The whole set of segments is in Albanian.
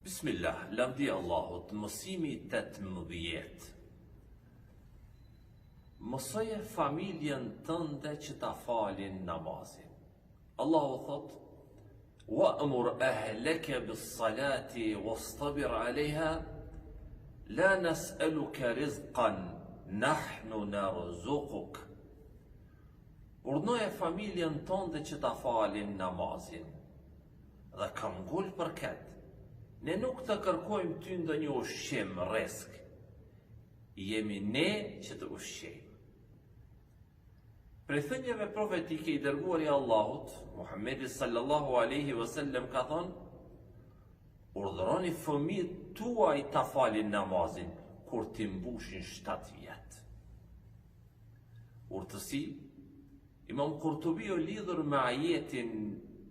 Bismillah, lavdi Allahut, mësimi 18. Mësoje familjen tënde që ta falin namazin. Allahu thotë, Wa'mur ahlaka bis-salati wastabir 'alayha la nas'aluka rizqan nahnu narzuquk. Urdhnoje familjen tënde që ta falin namazin. Dhe këmbgul për këtë. Ne nuk të kërkojmë ty ndonjë ushqim, rrisk. Jemi ne që të ushqejmë. Prej thënieve profetike i dërguari i Allahut, Muhammedi sallallahu alaihi wasallam ka thënë: Urdhëroni fëmijët tuaj ta falin namazin kur t'i mbushin 7 vjet. Urtësi Imam Kurtubiu lidhur me ajetin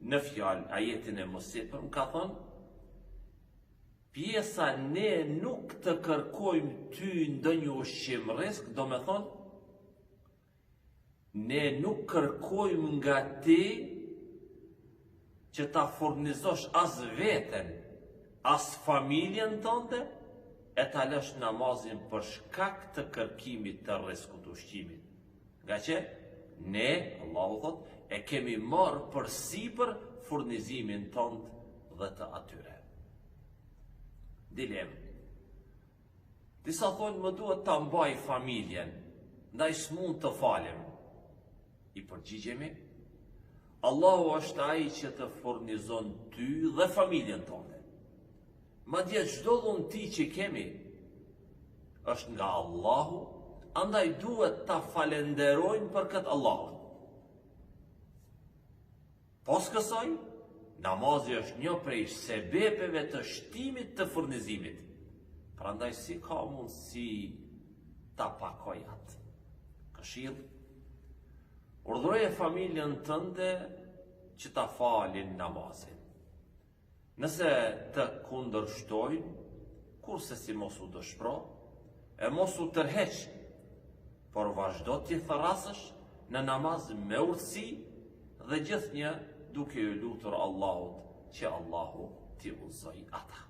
në fjalë, ajetin e mësipërm, ka thënë, pjesa ne nuk të kërkojmë ty ndonjë ushqim rrisk, domethonë, ne nuk kërkojmë nga ti që ta furnizosh as veten, as familjen tënde, e ta lësh namazin për shkak të kërkimit të rriskut ushqimit. Ngaqë ne, Allahu thotë, e kemi marrë përsipër furnizimin tënd dhe të atyre. Dilemë. Disa thonë më duhet ta mbaj familjen, ndaj s'mund të falem. I përgjigjemi, Allahu është ai që të furnizon ty dhe familjen tënde. Madje çdo dhunti që kemi është nga Allahu, andaj duhet ta falenderojmë për këtë Allahun. Pos kësaj, namazi është një prej sebepeve të shtimit të furnizimit. Prandaj si ka mundësi ta pakoj atë? Këshillë, urdhëroje familjen tënde që ta falin namazin. Nëse të kundërshtojnë, kurrsesi mos u dëshpro, e mos u tërheq, por vazhdo t'i thërrasësh në namaz me urtësi dhe gjithnjë duke iu lutur Allahut që Allahu t'i udhëzojë ata.